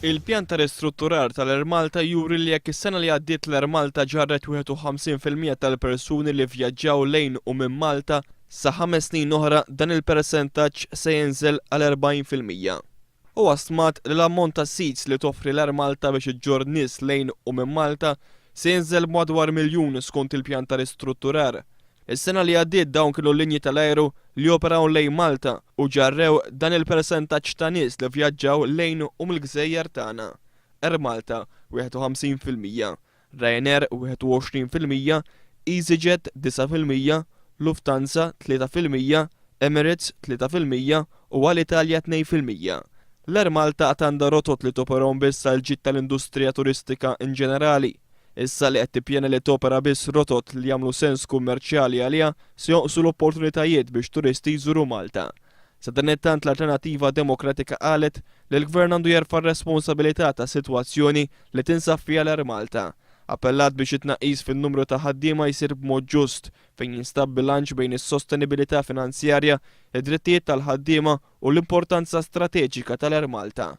Il-pjan ta' ristrutturar tal-Air Malta juri li jekk is-sena li għaddiet l-Air Malta ġarret 51% tal-persuni li vvjaġġaw lejn u minn Malta, sa ħames snin oħra dan il-persentaġġ se jinżel għal 40%. Huwa stmat li l-ammont ta' seats li toffri l-Air Malta biex iġġorr nies lejn u minn Malta se jinżel b'madwar miljun skont il-pjan ta' ristrutturar. Is-sena li għaddiet dawn kienu l-linji tal-ajru li joperaw lejn Malta u ġarrew dan il-persentaġġ ta' nies li vvjaġġaw lejn u mill-gżejjer tagħna. Air Malta, 51%, Ryanair, 21%, EasyJet, 9%, Lufthansa, 3%, Emirates, 3% u Alitalia 2%. L-Air Malta għad għandha rotot li toperahom biss għall-ġid tal-industrija turistika inġenerali. Issa li qed tippjana li topera biss rotot li jagħmlu sens kummerċjali għaliha, se jonqsu l-opportunitajiet biex turisti jżuru Malta. Sadanittant l-Alternattiva Demokratika qalet li l-Gvern għandu jerfa' r-responsabilità tas-sitwazzjoni li tinsab fiha l-Air Malta. Appellat biex it-tnaqqis fin-numru ta' ħaddiema jsir b'mod ġust, fejn jinstab bilanċ bejn is-sostenibilità finanzjarja, id-drittijiet tal-ħaddiema u l-importanza strateġika tal-Air Malta.